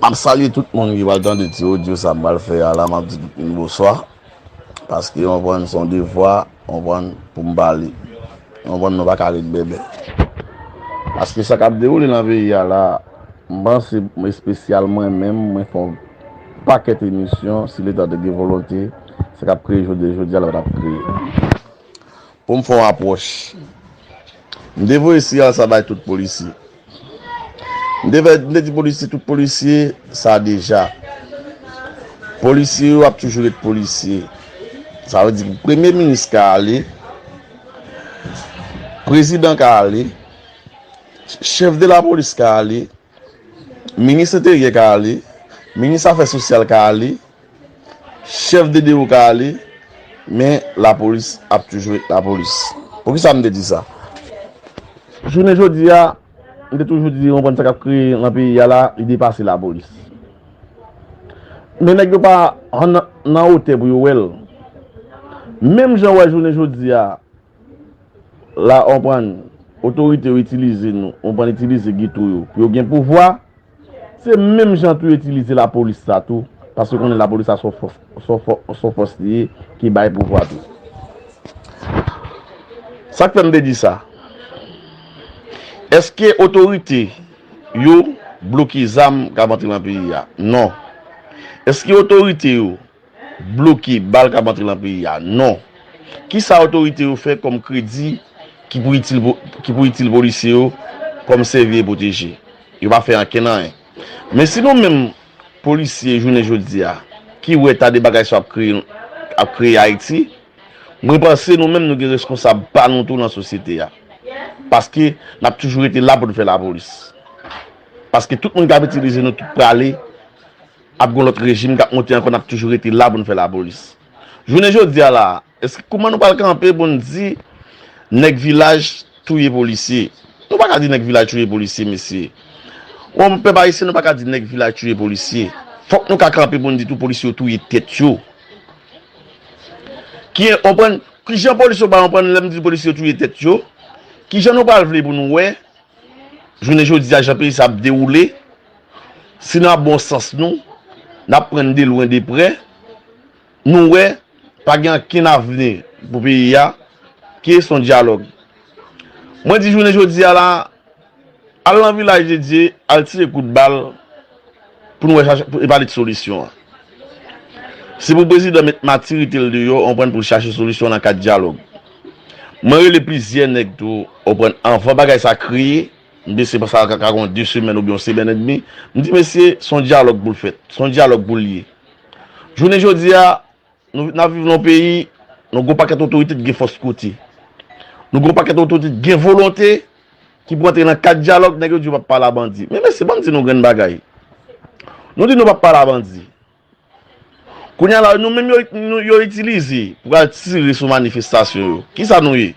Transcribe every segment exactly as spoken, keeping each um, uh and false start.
M ap salye tout moun ki pral tande ti odyo sa m pral fè a la, m ap di tout moun bonswa. Paske, w konprann, se yon devwa, w konprann, pou m pale. W konprann, nou pa ka ret bèbè. Paske sa k ap dewoule nan peyi a la, m panse espesyal mwen menm, mwen fè yon pakèt emisyon, si Leta te gen volonte, sa k ap kreye jodi, jodi a la pa t ap kreye. Pou m fè yon apwòch. M te voye siyal sa bay tout polisye. M te fè, m te di polisye, tout polisye, sa deja. Polisye yo ap toujou ret polisye. Sa vle di premye minis ka ale, prezidan ka ale, chèf de lapolis ka ale, minis enteryè ka ale, minis afè sosyal ka ale, chèf de dewo ka ale, men lapolis ap toujou ret lapolis. Poukisa m te di sa? Jounen jodi a, m te toujou di, w konprann, sa k ap kreye nan peyi a la, li depase lapolis. Men nèg yo pa nan, nan wotè pou yo wè l. Menm jan w wè jounen jodi a, la, w konprann, otorite yo itilize nou, w konprann, itilize geto yo pou yo gen pouvwa, se menm jan tou yo itilize lapolis sa tou, paske konnen lapolis sa se yon fòs, se yon fò-, se yon fòs li ye ki bay pouvwa tou. Sa k fè m te di sa? Èske otorite yo bloke zam k ap antre nan peyi a? Non. Èske otorite yo bloke bal k ap antre nan peyi a? Non. Kisa otorite yo fè kòm kredi ki pou itil, ki pou itil polisye yo kòm sèvi e pwoteje? Yo pa fè ankenn anyen. Men si nou menm polisye jounen jodi a, ki wè ta de bagay sa ap kreye, ap kreye Ayiti, mwen panse nou menm nou gen reskonsab pa nou tou nan sosyete a. Paske n ap toujou rete la pou n fè lapolis. Paske tout moun k ap itilize nou tout prale, ap gen lòt rejim k ap monte ankò, n ap toujou rete la pou n fè lapolis. Jounen jodi a la, èske kouman nou pral kanpe pou n di nèg vilaj touye polisye? Nou pa ka di nèg vilaj touye polisye, mesye. Bon, pèp ayisyen, nou pa ka di nèg vilaj touye polisye. Fòk nou ka kanpe pou n di tou polisye yo touye tèt yo. Ki, w konprann, kijan polis yo pa konprann lè m di polisye yo touye tèt yo? Kijan nou pral vle pou nou wè jounen jodi a, jan peyi sa ap dewoule, si n ap bon sans nou, n ap pran de lwen de prè, nou wè, pa gen ankenn avni pou peyi a, ki se yon dyalòg. Mwen di jounen jodi a la, al nan Vilaj de Dye, al tire kout bal, pou nou wè chache, pou, e pale de solisyon an. Se pou prezidan met matirite l deyò, w konprann, pou l chache solisyon nan kad dyalòg. Mwen rele plizyè nèg tou, w konprann, anvan bagay sa kreye, m panse sa ka, ka gen de semèn oubyen yon semèn edmi, m di, mesye, se yon dyalòg pou l fèt, se yon dyalòg pou l ye. Jounen jodi a, nou, n ap viv nan yon peyi, nou gen yon pakèt otorite ki gen fòs kote. Nou gen yon pakèt otorite ki gen volonte, ki pou antre nan kad dyalòg, nèg yo di yo p ap pale a bandi. Men mesye, ban m di nou grenn bagay. Nou di nou p ap pale a bandi. Kounye a la, nou menm yo, nou, yo itilize pou al tire sou manifestasyon yo. Kisa nou ye?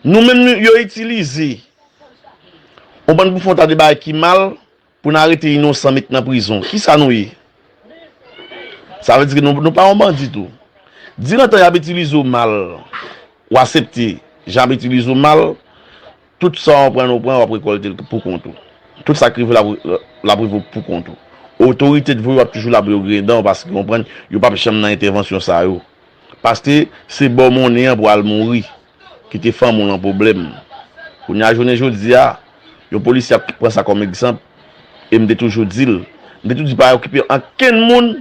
Nou menm nou, yo itilize yon bann pou fè yon ta de bagay ki mal, pou n arete inosan met nan prizon. Kisa nou ye? Sa vle di ke nou, nou pa yon bandi tou. Di nan tan y ap itilize w mal, w aksepte jan y ap itilize w mal, tout sa w pran, w pran, w ap rekòlte l pou kont ou. Tout sa k rive w, l ap, l ap rive w pou kont ou. Otorite t voye w ap toujou la pou yo griyen dan w, paske w konprann, yo p ap janm nan entèvansyon sa yo. Paske se ba w monnen an pou al mouri. Kite fanmi w nan pwoblèm. Kounye a jounen jodi a, yon polisye ap pran sa kòm egzanp, e m te toujou di l, m te toujou di pa okipe ankenn moun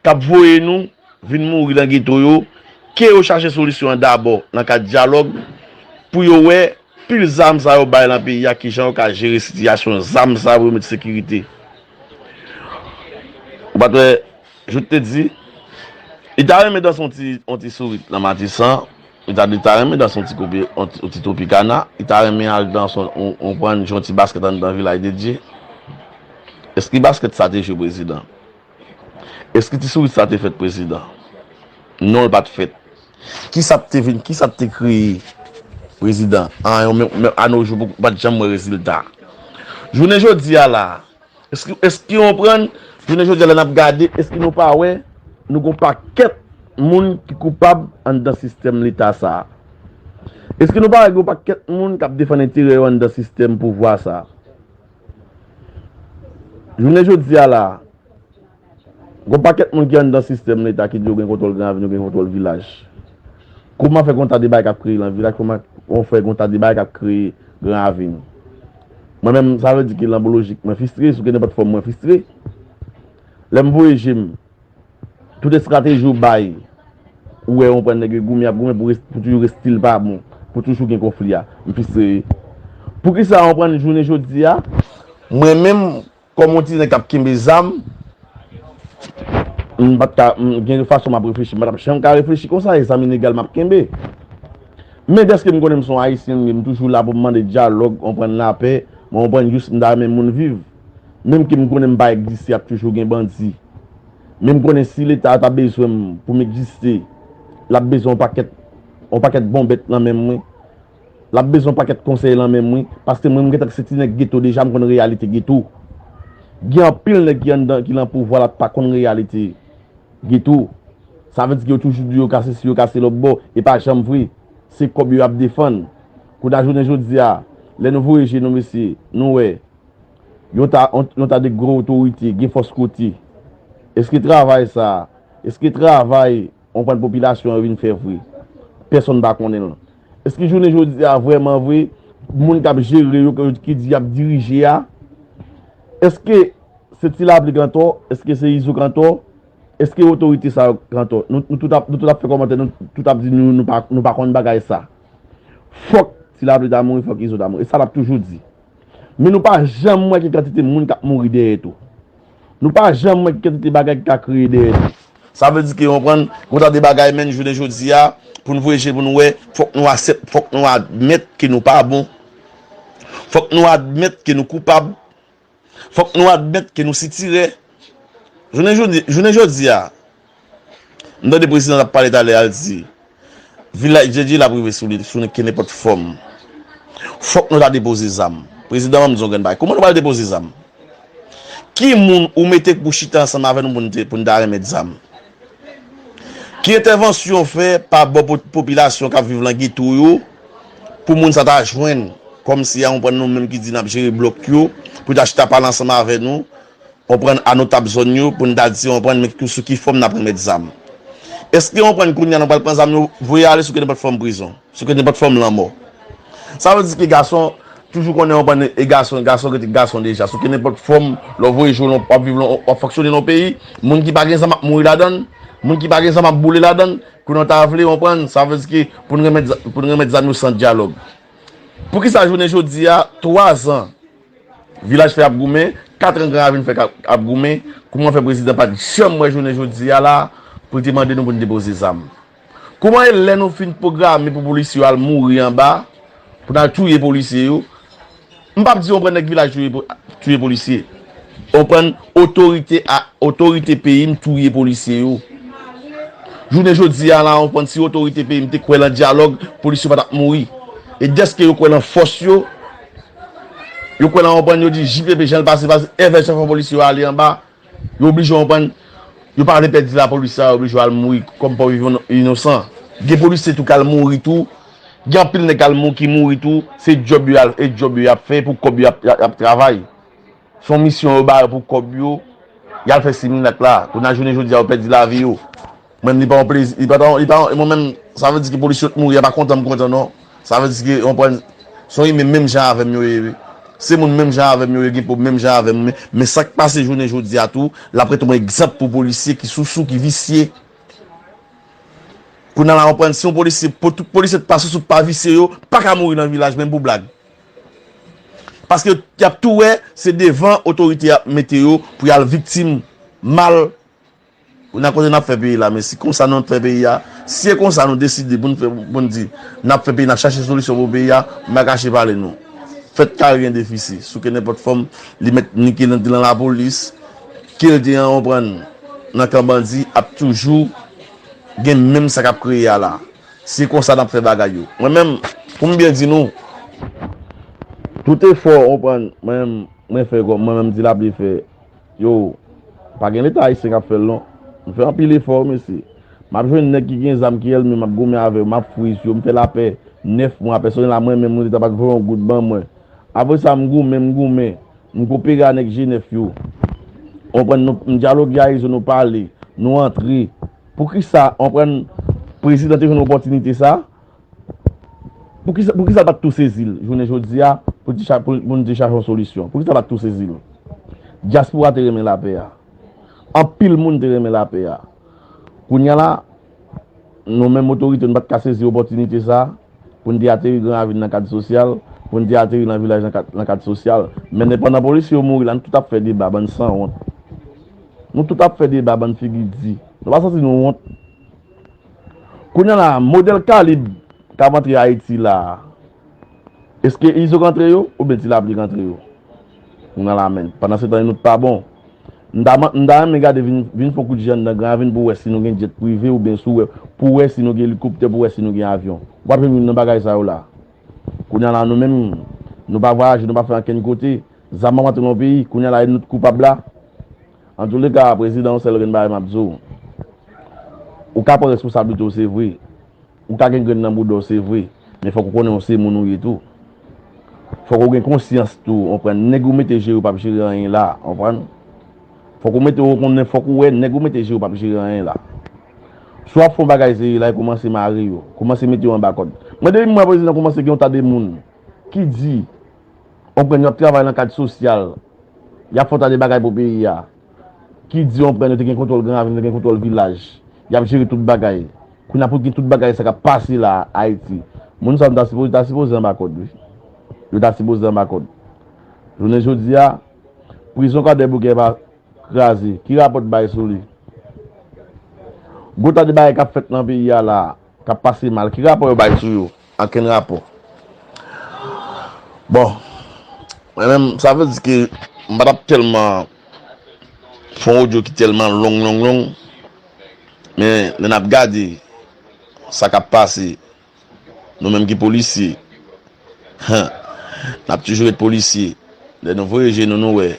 k ap voye nou vin mouri nan geto yo, ke yo chache solisyon an dabò nan kad dyalòg, pou yo wè pil zam sa yo bay nan peyi a, kijan yo ka jere sitiyasyon zam sa yo pou yo met sekirite. Ou pa t wè, Jout te di, li ta renmen danse yon ti, yon ti sourit nan Matisan, li ta, li ta renmen danse yon ti kopi, yon ti, yon ti Tropicana, li ta renmen al danse yon, yon, yon pran jwe yon ti baskèt anndan Vilaj de Dye. Èske baskèt sa te jwe prezidan? Èske ti sourit sa te fèt prezidan? Non, l pa t fèt. Kisa t te vin, kisa t te kreye prezidan? An, yo menm, menm anojou, ou pa t janm wè rezilta. Jounen jodi a la, Èske, èske w konprann? Jounen jodi a la n ap gade, èske nou pa wè nou gon pakèt moun ki koupab anndan sistèm leta sa a? Èske nou pa wè gon pakèt moun k ap defann enterè yo anndan sistèm pouvwa sa a? Jounen jodi a la, Gon pakèt moun ki anndan sistèm Leta ki di yo gen kontwòl Gran Ravin, yo gen kontwòl vilaj. Kòman fè gon ta de bagay k ap kreye nan vilaj? Kòman fè gon ta de bagay k ap kreye Gran Ravin? Mwen menm, sa vle di ke nan lojik, mwen fristre, sou ke nenpòt fòm, mwen fristre. Lè m voye je m, tout estrateji w bay, ou wè, ou pran nèg yo goumen, y ap goumen pou res-, pou toujou res-, stil pa bon, pou toujou gen konfli a. M fristre. Poukisa, ou pran jounen jodi a, mwen menm, kòm yon ti nèg k ap kenbe zam, m pa t ka, m gen fason m ap reflechi, m pa t ap janm ka reflechi konsa, e zam ilegal m ap kenbe. Men dèske m konnen m se yon Ayisyen, m toujou la pou m mande dyalòg, konprann lapè, mwen konprann jis m ta renmen moun viv. Menm ke m konnen m pa egziste, ap toujou gen bandi. Men m konnen si Leta a ta bezwen m pou m egziste, l ap bezwen yon pakèt, yon pakèt bonbèt nan men mwen. L ap bezwen yon pakèt konsèy nan men mwen, paske mwen, m gentan se ti nèg geto deja, m konn reyalite geto. Gen anpil nèg ki anndan, ki nan pouvwa la, pa konn reyalite geto. Sa vle di ke yo toujou di yo ka sesi, yo ka se lòt bò, e pa janm vre. Se kòb yo y ap defann. Kounye a jounen jodi a, lè nou voye je nou, mesye, nou wè, yon ta, yon, yon ta de gwo otorite, gen fòs kote. Èske travay sa, èske travay, ou konprann, popilasyon an vin fè vre? Pèsonn pa konnen l. Èske jounen jodi a, vrèman vre, moun k ap jere yo, ki di y ap dirije a, èske se Ti Lapli k antò? Èske se Izo k antò? Èske otorite sa yo k antò? Nou, nou tout ap, nou tout ap fè kòmantè, nou tout ap di nou, nou pa, nou pa konn bagay sa. Fòk Ti Lapli ta mouri, fòk Izo ta mouri. E sa n ap toujou di. Men nou pa janm wè ki kantite moun k ap mouri dèyè tou. Nou pa janm wè ki kantite bagay ki ka kreye dèyè tou. Sa vle di ke, ou konprann, konsa de bagay, menm jounen jodi a, pou n voye je pou n wè, fòk nou aksep-, fòk nou admèt ke nou pa bon. Fòk nou admèt ke nou koupab. Fòk nou admèt ke nou sitirè. Jounen jodi, jounen jodi a, m tande prezidan t ap pale talè a, l di, vilaj Djendje l ap rive sou li, sou kenenpòt fòm. Fòk nou ta depoze zam. Prezidan, ban m di w yon grenn bagay. Kòman nou pral depoze zam? Ki moun ou mete pou chita ansanm avè nou pou n te, pou n ta remèt zam? Ki entèvansyon w fè pa bò po-, popilasyon k ap viv nan geto yo pou moun sa ta jwenn kòmsi a, ou konprann, nou menm ki di n ap jere blòk yo, pou ta chita pale ansanm avè nou, ou konprann, a notab zòn yo, pou n ta di, ou konprann, men tou sou ki fòm n ap remèt zam? Èske, ou konprann, kounye a nou pral pran zam yo, voye ale sou kenenpòt fòm prizon? Sou kenenpòt fòm lanmò. Sa vle di ke gason toujou konnen, ou konprann, e gason, gason rete gason deja. Sou kenenpòt fòm, lè w voye je w, w ap viv, w ap fonksyone nan yon peyi, moun ki pa gen zam ap mouri ladan l, moun ki pa gen zam ap boule ladan l, kounye a w ta vle, ou konprann, sa vle di ke pou n remèt za-, pou n remèt zam yo san dyalòg. Poukisa jounen jodi a, twa zan, Vilaj fè ap goumen, kat an Gran Ravin fè k ap, ap goumen, kòman fè prezidan pa t janm wè jounen jodi a la pou l te mande nou pou n depoze zam? Kòman e lè nou fin pwograme pou polisye yo al mouri anba, pou n al touye polisye yo? M p ap di w pran nèg vilaj touye po-, touye polisye. Ou konprann, otorite a, otorite peyi m touye polisye yo. Jounen jodi a la, ou konprann, si otorite peyi m te kwè lan dyalòg, polisye yo pa t ap mouri. E dèske yo kwè lan fòs yo, yo kwè lan, ou konprann, yo di J P P jan l pase, pase, envès fè polisye yo ale anba, yo oblije, ou konprann, yo pa vle pèdi lapolis la, yo oblije al mouri kòm pòv inosan. Gen polisye tou k al mouri tou, gen anpil nèg k al mou-, ki mouri tou, se djòb yo al, e djòb yo y ap fè, pou kòb yo y ap, y ap, y ap travay. Se yon misyon yo ba yo pou kòb yo, y al fè Siminac la. Kounye a jounen jodi a, yo pèdi lavi yo. Mwen, li pa yon plezi, li pa, li pa, mwen menm, sa vle di ke polisye yo t mouri, a pa kontan m kontan non. Sa vle di ke, ou konprann, se yon imen menm jan avè m yo ye, wi. Se moun menm jan avè m yo ye, gen pwob menm jan avè m, men, men sa k pase jounen jodi a tou, l ap rete yon egzanp pou polisye ki sousou, ki visye. Kounye a la, ou konprann, si yon polisye, pou tout polisye t pa sousou, pa visye yo, pa ka mouri nan vilaj, menm pou blag. Paske y ap tou wè, se devan otorite y ap mete yo pou y al viktim mal. Kounye a kote n ap fè peyi la, men si konsa nou ap fè peyi a, si se konsa nou deside pou n fè, pou n di, n ap fè peyi, n ap chache solisyon pou peyi a, m pa kache pale nou. Fèt kare gen defisi, sou kenenpòt fòm, li mèt ni ke l te lan lapolis, ke l te an, ou konprann, nan kan bandi, ap toujou gen menm sa k ap kreye a la. Se konsa n ap fè bagay yo. Mwen menm, pou m byen di nou, tout efò, ou konprann, mwen menm, mwen fè kòm, mwen menm Ti Lapli fè, yo, pa gen Leta ayisyen k ap fè l non. M fè anpil efò, wi, mesye. M ap jwenn nèg ki gen zam, ki èlme, m ap goumen avè yo, m ap friz yo, m fè lapè nèf mwa, pèsonèl la mwen menm, nou Leta pa t voye yon goud ban mwen. Apre sa, m goumen, m goumen, m kopere a nèg G nèf yo. Konprann, nou, m dyaloge a Izo, nou pale, nou antre. Poukisa, konprann, prezidan te jwenn opòtinite sa? Poukisa, poukisa l pa t tou sezi l jounen jodi a pou n te cha-, pou, pou n te chache yon solisyon? Poukisa l pa t tou sezi l? Dyaspora te renmen lapè a. Anpil moun te renmen lapè a. Kounye a la, nou menm otorite, nou pa t ka sezi opòtinite sa a pou n te ateri Gran Ravin nan kad sosyal, pou n te ateri nan vilaj nan kad, nan kad sosyal. Men pandan polisye yo mouri la, nou tout ap fè deba, bann sanwont. Nou tout ap fè deba, bann figi di. Nou pa santi nou wont? Kounye a la, modèl kalib k ap antre Ayiti la a, èske Izo k antre yo oubyen Ti Lapli k antre yo? Kounye a la, men, pandan se tan, nou t pa bon. M ta, m ta renmen gade, vin, vin fè yon kout je anndan Gran Ravin pou wè si nou gen djèt prive oubyen si w wè, pou wè si nou gen elikoptè, pou wè si nou gen avyon. W ap jwenn youn nan bagay sa yo la. Kounye a la, nou menm, nou pa vwayaje, nou pa fè ankenn kote. Zam ap antre nan peyi, kounye a la, e nou t koupab la. Antouleka, prezidan, yon sèl grenn bagay m ap di w. Ou ka pran responsablite w, se vre. Ou ka gen grenn nan bouda w, se vre. Men fòk ou konnen w se moun ou ye tou. Fòk ou gen konsyans tou, w konprann. Nèg ou mete jere w p ap jere anyen la, w konprann. Fòk ou mete w konnen, fòk ou wè, nèg ou mete jere w p ap jere anyen la. Si w ap fè yon bagay serye la, e kòmanse mare yo. Kòmanse mete yo anba kòd. Mwen, depi m wè prezidan kòmanse gen yon ta de moun ki di, w konprann, yo ap travay nan kad sosyal, y ap fè yon ta de bagay pou peyi a, ki di, w konprann, yo te gen kontwòl Gran Ravin, yo te gen kontwòl vilaj, y ap jere tout bagay. Kounye a pou gen tout bagay sa k ap pase la a Ayiti, moun sa yo ta sipoze, ta sipoze anba kòd, wi. Yo ta sipoze anba kòd. Jounen jodi a, prizon Kwadèboukè pa kraze. Ki rapò w bay sou li? Gwo ta de bagay k ap fèt nan peyi a la a, k ap pase mal. Ki rapò yo bay sou yo? Ankenn rapò. Bon, mwen menm, sa vle di ke m pa t ap tèlman fè yon odyo ki tèlman long, long, long. Men lè n ap gade sa k ap pase, nou menm ki polisye, n ap toujou ret polisye. Lè nou voye je nou, nou wè.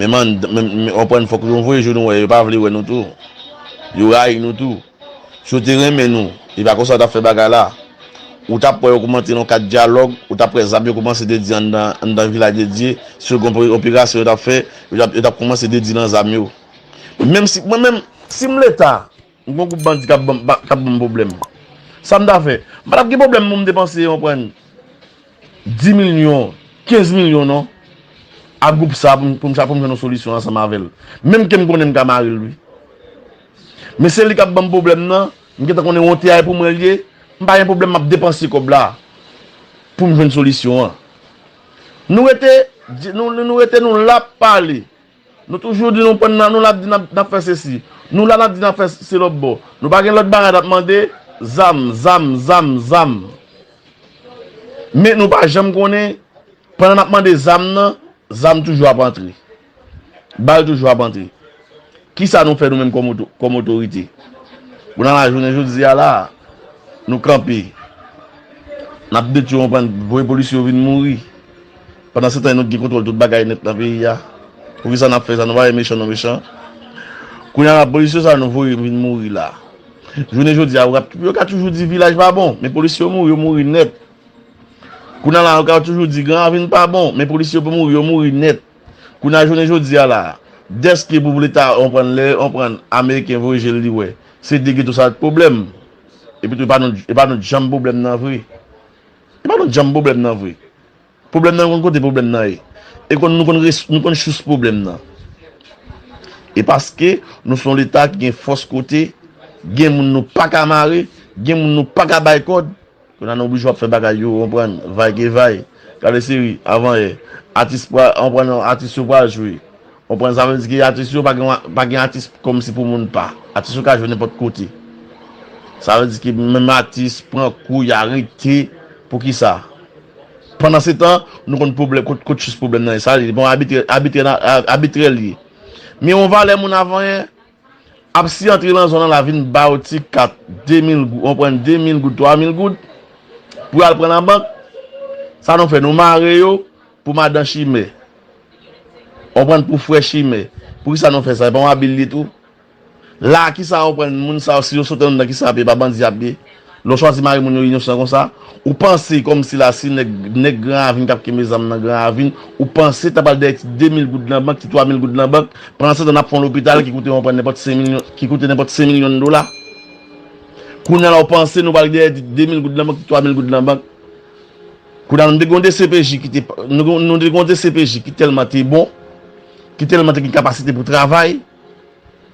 Menm anndan, menm, menm, w konprann, fòk nou voye je nou wè. Yo pa vle wè nou tou. Yo rayi nou tou. Si yo te renmen nou, e pa konsa yo t ap fè bagay la. Ou t ap wè yo kòmanse nan kad dyalòg, ou t ap wè zam yo kòmanse dedye anndan, anndan Vilaj de Dye. Si yo gen yon operasyon yo t ap fè, yo t ap, yo t ap kòmanse dedye nan zam yo. Menm si, mwen menm, si m Leta, m gon gwoup bandi k ap ban m, k ap ban m pwoblèm. Sa m ta fè? M pa t ap gen pwoblèm pou m depanse, w konprann, dis milyon, kenz milyon non, a gwoup sa pou m, pou m cha-, pou m jwenn yon solisyon ansanm avè l. Menm ke m konnen m ka mare l, wi. Men se li k ap ban m pwoblèm nan, m gentan konnen wonte a e pou mwen l ye, m pa gen pwoblèm, m ap depanse kòb la pou m jwenn solisyon an. Nou rete, di-, nou, nou rete, nou la ap pale. Nou toujou di nou pran nan, nou la ap di n ap, n ap fè sesi. Nou la n ap di n ap fè se lòt bò. Nou pa gen lòt bagay n ap mande, zam, zam, zam, zam. Men nou pa janm konnen, pandan n ap mande zam nan, zam toujou ap antre. Bal toujou ap antre. Kisa nou fè nou menm kòm oto-, kòm otorite? Kounye a la, jounen jodi a la, nou kanpe. N ap detwi, w konprann, voye polisye yo vin mouri. Pandan se tan, nou t gen kontwòl tout bagay nèt nan peyi a. Poukisa n ap fè sa? Nou pa wè mechan, nou mechan. Kounye a la, polisye sa nou voye vin mouri la. Jounen jodi a, yo ka, yo ka toujou di vilaj pa bon, men polisye yo mouri, yo mouri nèt. Kounye a la, yo ka toujou di Gran Ravin pa bon, men polisye yo mouri, yo mouri nèt. Kounye a, jounen jodi a la, dèske pou Leta, w konprann, lè, w konprann, Ameriken voye je l, li wè se de geto sa k pwoblèm. Epi tou, e pa nou, e pa nou janm pwoblèm nan vre. E pa nou janm pwoblèm nan vre. Pwoblèm nan, nou konn kote pwoblèm nan ye. E konn, nou konn res-, nou konn sous pwoblèm nan. E paske nou se yon Leta ki gen fòs kote, gen moun nou pa ka mare, gen moun nou pa ka bay kòd, kounye a nou oblije ap fè bagay yo, w konprann, vay ke vay. Gade seri, avan yè, atis pral, w konprann, atis yo pral jwe. Konprann, sa vle di ke atis yo pa gen, pa gen atis kòmsi pou moun pa. Atis yo ka jwe nenpòt kote. Sa vle di ke menm atis pran kou, y arete. Poukisa? Pandan se tan, nou konn pwoblèm, kot, kot sous pwoblèm nan ye. Sa li, bon, abitrè, abitrè, abitrè li ye. Men yon valè moun avan yè, ap si antre nan zòn nan la vin ba yo ti kat, de mil goud, w konprann, de mil goud, twa mil goud, pou y al pran nan bank. Sa nou fè? Nou mare yo pou madan chimè. W konprann, pou frè chimè. Poukisa nou fè sa? E pa yon abi l ye tou? La, kisa w konprann, moun sa yo, si yo sot anndan, kisa y ap ye? Pa bandi y ap ye? Lè w chwazi mare moun yo inosan konsa, ou panse kòmsi la si nèg, nèg Gran Ravin k ap kenbe zam nan Gran Ravin, ou panse ta pral dèyè ti de mil goud nan bank, ti twa mil goud nan bank, pandan se tan n ap fè yon lopital ki koute yon pran nenpòt senk milyon, ki koute nenpòt senk milyon dola. Kounye a la ou panse nou pral dèyè ti de mil goud nan bank, ti twa mil goud nan bank. Kounye a nou te gen yon D C P J ki te, nou, nou te gen yon D C P J ki tèlman te bon, ki tèlman te gen kapasite pou travay.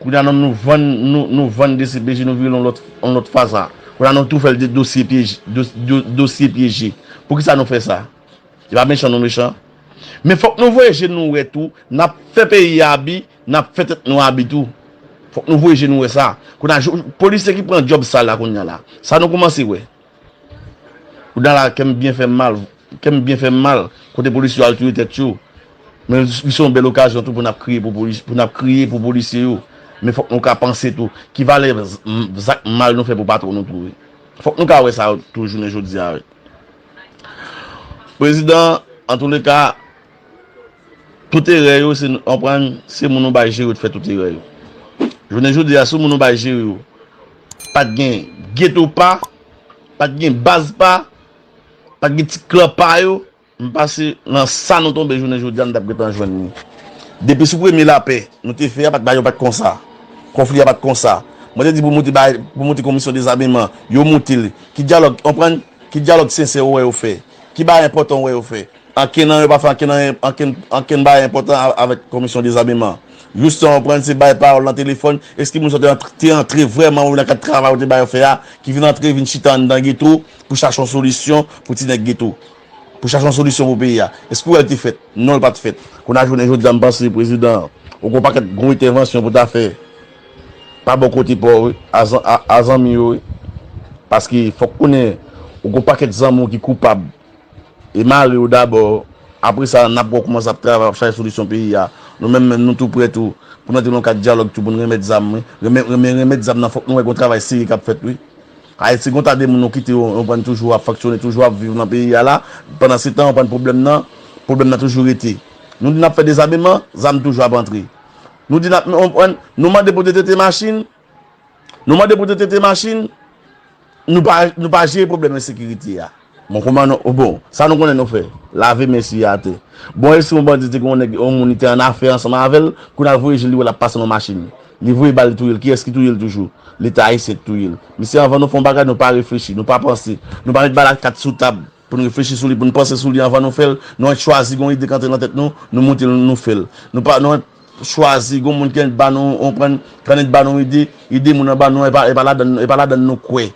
Kounye a nou, nou vann, nou, nou vann D C P J, nou vire l yon lòt, yon lòt fason. Kounye a nou tou fè l de dosye pyeje, dos-, do-, dosye pyeje. Poukisa nou fè sa? Se pa mechan nou mechan. Men fòk nou voye je nou wè tou, n ap fè peyi a abi, n ap fè tèt nou abi tou. Fòk nou voye je nou wè sa. Kounye a, jou- polisye ki pran djòb sal la kounye a la. Sa nou kòmanse wè. Kounye a la, kè m byen fè m mal, kè m byen fè m mal, kote polisye yo al touye tèt yo. Men li se yon bèl okazyon tou pou n ap kriye pou polis, pou n ap kriye pou polisye yo. Men fòk nou ka panse tou, ki valè z- m- zak mal nou fè pou patwon nou tou. Fòk nou ka wè sa tou jounen jodi a. Prezidan, antouleka, tout erè yo, se, konprann, se moun ou bay jere yo te fè tout erè yo. Jounen jodi a, si moun ou bay jere yo, pa t gen geto pa, pa t gen baz pa, pa t gen ti klan pa yo, m panse nan sa nou tonbe jounen jodi a, nou t ap gentan jwenn li. Depi sou premye lapè, nou te fè a, pa t bagay yo pa t konsa. Konfli a pa t konsa. Mwen te di pou moute bay, pou moute komisyon dezameman, yo moute l. Ki dyalòg, konprann? Ki dyalòg sensè ou wè yo fè? Ki bagay enpòtan ou wè yo fè? Ankenn nan yo pa fè ankenn, ankenn, ankenn bagay enpòtan a- avèk komisyon dezameman. Jis sa w konprann se bay pawòl nan telefòn. Èske moun sa te antre, te antre vrèman wi nan kad travay ou te ba yo fè a, ki vin antre, vin chita anndan geto pou chache yon solisyon pou ti nèg geto? Pou chache yon solisyon pou peyi a? Èske w wè l te fèt? Non, l pa t fèt. Kounye a jounen jodi a, m panse prezidan, ou gen yon pakèt gwo entèvansyon pou ta fè pa bò kote pa w wi, a zan- a- a zanmi yo wi. Paske fòk konnen ou gen yon pakèt zanmi w ki koupab. E mare yo dabò. Apre sa, n ap wè w kòmanse ap travay, ap chache solisyon peyi a. Nou menm, menm, nou tou prè tou pou n antre nan yon kad dyalòg tou pou n remèt zam, wi. Renmen, renmen, remèt zam nan, fòk nou wè gen yon travay serye k ap fèt, wi. Ayiti, gen yon ta de moun nou kite yo, yo pran toujou ap fonksyone, toujou ap viv nan peyi a la. Pandan se tan, yo pran pwoblèm nan, pwoblèm nan toujou rete. Nou di n ap fè dezameman, zam toujou ap antre. Nou di n ap, nou, nou mande pou detete machin, Nou mande pou detete machin, nou pa, nou pa jere pwoblèm ensekirite a. Bon, kòman nou, bon, sa nou konnen nou fè, lave men sou atè. Bon, e si yon bandi te gen yon nèg, yon moun li te an afè ansanm avè l, kounye a l voye je l, li wè l ap pase nan machin. Li voye bal touye l, kiyès ki touye l toujou? Leta ayisyen ki touye l. Mesye, anvan nou fè yon bagay, nou pa reflechi, nou pa panse, nou pa met bal a kat sou tab. Pou n reflechi sou li, pou n panse sou li anvan nou fè l. Nou ret chwazi gen yon ide k antre nan tèt nou, nou moute l, nou fè l. Nou pa, nou ret chwazi gen yon moun ki ret ba nou, konprann, ki ret ba nou ide, ide moun nan ba nou, e pa, e pa ladan, e pa ladan nou kwè.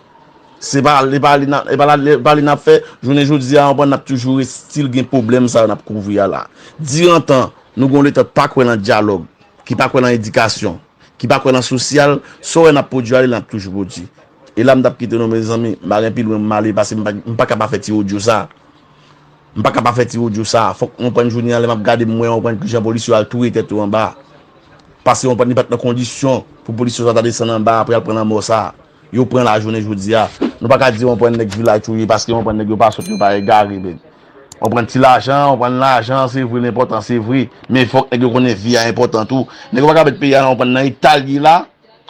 Se pa, e pa li n ap, e pa la, e pa li n ap fè. Jounen jodi a, konprann, n ap toujou ret still gen pwoblèm sa yo n ap kouvri a la. Dirantan, nou gen yon Leta k pa kwè nan dyalòg, ki pa kwè nan edikasyon, ki pa kwè nan sosyal, sa w wè n ap pwodui ale, n ap toujou pwodui. E la m t ap kite nou, mezanmi, m pa gen pi lwen m ale, paske m pa, m pa ka pa fè ti odyo sa. M pa ka pa fè ti odyo sa. Fòk w konprann jounen an, lè m ap gade, m wè w konprann kijan polisye yo al touye tèt yo anba. Paske w konprann li pa t nan kondisyon pou polisye sa ta desann anba apre al pran lanmò sa. Yo pran la jounen jodi a. Nou pa ka di w konprann nèg vilaj touye, paske w konprann nèg yo pa sòt, yo pa egare, men. Konprann ti lajan, konprann lajan, se vre, l enpòtan, se vre. Men fòk nèg yo konnen vi a enpòtan tou. Nèg yo pa ka met peyi a nan, konprann nan eta l ye la.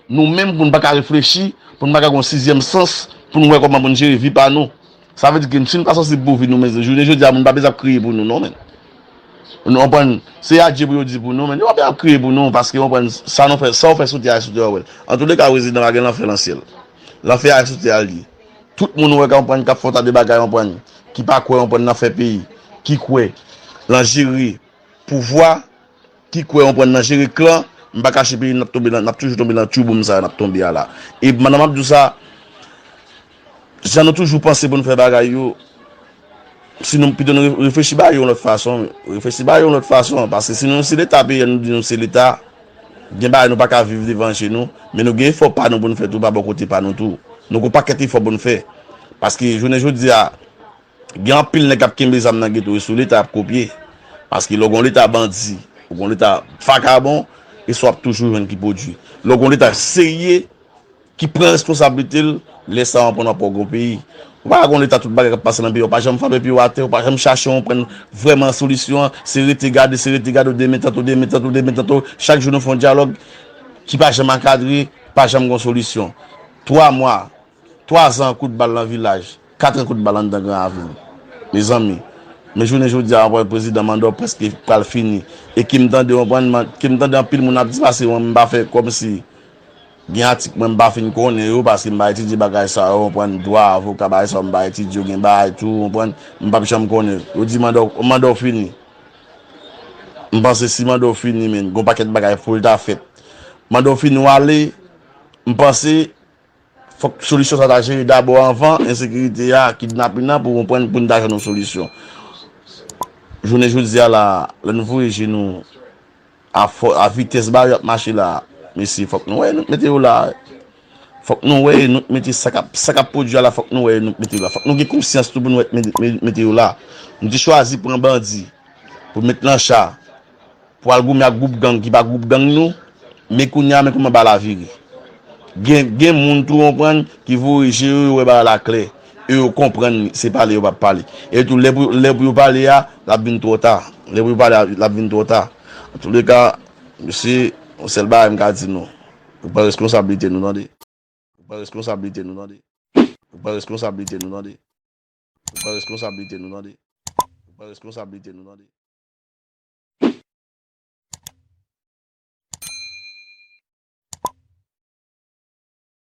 Nou menm, pou n pa ka reflechi, pou n pa ka gen yon sizyèm sans, pou n wè kòman pou n jere vi pa nou. Sa vle di ke si n pa sansib pou vi nou, men jounen jodi a, moun pa bezwen ap kriye pou nou, non, men. Nou konprann, se adye pou yo di pou nou, men yo pa bezwen ap kriye pou nou, paske, konprann, sa nou fè, sa w fè sou tè a, sou tè a, w wè l. Antouleka, prezidan pa gen lanfè nan syèl. Lanfè a sou tè a l ye. Tout moun ou wè ka konprann k ap fè yon ta de bagay, konprann, ki pa kwè, konprann, nan fè peyi, ki kwè nan jere pouvwa, ki kwè, konprann, nan jere klan, m pa kache peyi n ap tonbe nan, n ap toujou tonbe nan tchouboum sa n ap tonbe a la. E pandan m ap di w sa, jan nou toujou panse pou n fè bagay yo, si nou pito nou re- reflechi bagay yo yon lòt fason, reflechi bagay yo yon lòt fason, paske si nou se Leta peyi a, nou di nou se Leta, gen bagay nou pa ka viv devan je nou, men nou gen efò pa nou pou n fè tou, pa bò kote pa nou tou. Nou gen yon pakèt efò pou n fè. Paske jounen jodi a, gen anpil nèg k ap kenbe zam nan geto, e sou Leta y ap kopye. Paske lè w gen yon Leta bandi, ou gen yon Leta vakabon, e sa w ap toujou jwenn ki pwodui. Lè w gen yon Leta serye, ki pran responsablite l, lè sa w konprann w ap wè w gen yon peyi. Ou pa ka gen yon Leta tout bagay k ap pase nan peyi a, ou pa janm frape pye w atè, ou pa janm chache yon pran vrèman solisyon an, se rete gade, se rete gade, ou demen tanto, demen tanto, demen tanto, chak jou nou fè yon dyalòg ki pa janm ankadre, pa janm gen yon solisyon. Twa mwa, Twa zan kout bal nan vilaj, kat an kout bal anndan Gran Ravin. Mezanmi, men jounen jodi a, w konprann, prezidan manda w prèske pral fini. E ke m tande, w konprann, man- ke m tande anpil moun ap di pase mwen, m pa fè kòmsi gen atik mwen m pa fin konnen yo, paske m pa etidye bagay sa yo, w konprann, dwa, avoka, bagay sa yo, m pa etidye yo, gen bagay tou, w konprann, m p ap janm konnen. Yo di manda w, manda w fini. M panse si manda w fini, men, gon pakèt bagay pou l ta fèt. Manda w fini, w ale, m panse, fòk solisyon sa ta jere dabò anvan ensekirite a, kidnapin nan, pou konprann, pou n ta jwenn yon solisyon. Jounen jodi a la, lè n voye je nou a fò, a vitès ba yo ap mache la, mesye, fòk nou wè nou k mete yo la. Fòk nou wè nou k mete sa k ap, sa k ap pwodui a la, fòk nou wè nou k mete yo la. Fòk nou gen konsyans tou pou nou wè k mete, mete yo la. Nou te chwazi pran bandi pou met nan cha, pou al goumen ak gwoup gang ki pa gwoup gang nou, men kounye a, men kòman bal la vire. Gen, gen moun tou, w konprann, ki voye je yo, yo wè bagay la klè. E yo konprann se pale yo p ap pale. E tou, lè pou, lè pou yo pale a, l ap vin twò ta. Lè pou yo pale a, l ap vin twò ta. Antouleka, mesye, yon sèl bagay m ka di nou. Nou pran responsablite nou, tande. Nou pran responsablite nou, tande. Nou pran responsablite nou, tande. Nou pran responsablite nou, tande. Nou pran responsablite nou, tande.